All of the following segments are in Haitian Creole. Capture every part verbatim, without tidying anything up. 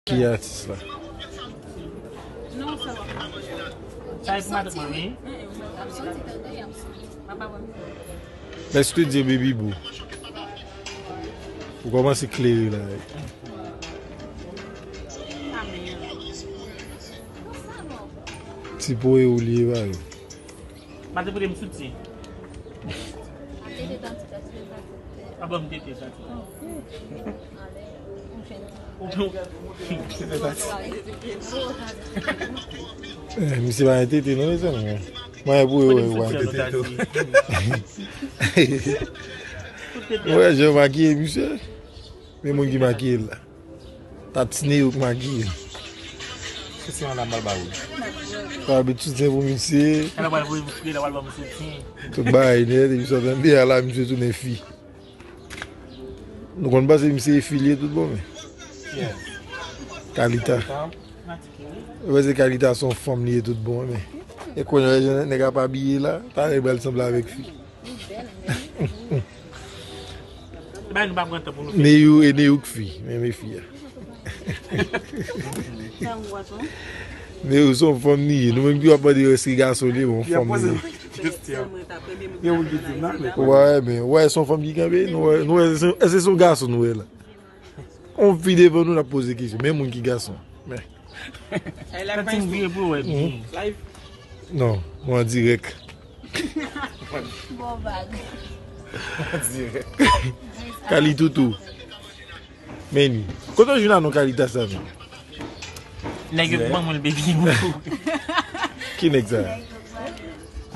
Ki atis la? Sa e pou madanm mwen, wi. Lè sou te di baby boo. Ou kòmanse klere la. Ti po e ou li e ba yo. Mwen te pote m soutyen. Apa m tete sa. Eh, misye pa gen tete non, mezanmi. Mwen pou yo wè ou pa gen tete. Ou wè jan yo makiye misye? Men moun ki makiye l la. Tatine yo k makiye. Se se yon la mal ba ou. Pa abitid se pou misye. Ala pral voye m fre la, pral ban m soutyen. Tout bagay nèt, epi sa tande a la misye tounen fi. Nou konn panse misye e fi li ye tout bon men. Kalita. Ou panse Kalita se yon fanm li ye tout bon men. E kounye a jan nèg ap abiye la, talè pral sanble avèk fi. Bay nou pa pran tan pou nou fè. Neyou e Neyou k fi, men men fi a. Neyou se yon fanm li ye. Nou menm ki w ap mande yo èske gason li ye, bon, fanm li ye. Gen moun ki di nan men. Wè, men, wè, se yon fanm ki kanpe, nou wè, nou wè, èske se yon gason nou wè la? On fi devan nou, n ap poze kesyon, men moun ki gason. Men. Tanti m vire pou wè byen. Non, nou an dirèk. Bon vag. Kali toutou. Men li. Kote w jwenn a non Kalita sa menm? Nèg yo ban mwen l baby boo. Ki nèg sa?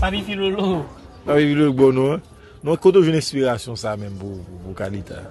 Papi Filolo. Papi Filolo bon non, hein? Non, kote w jwenn enspirasyon sa menm pou, pou, pou Kalita?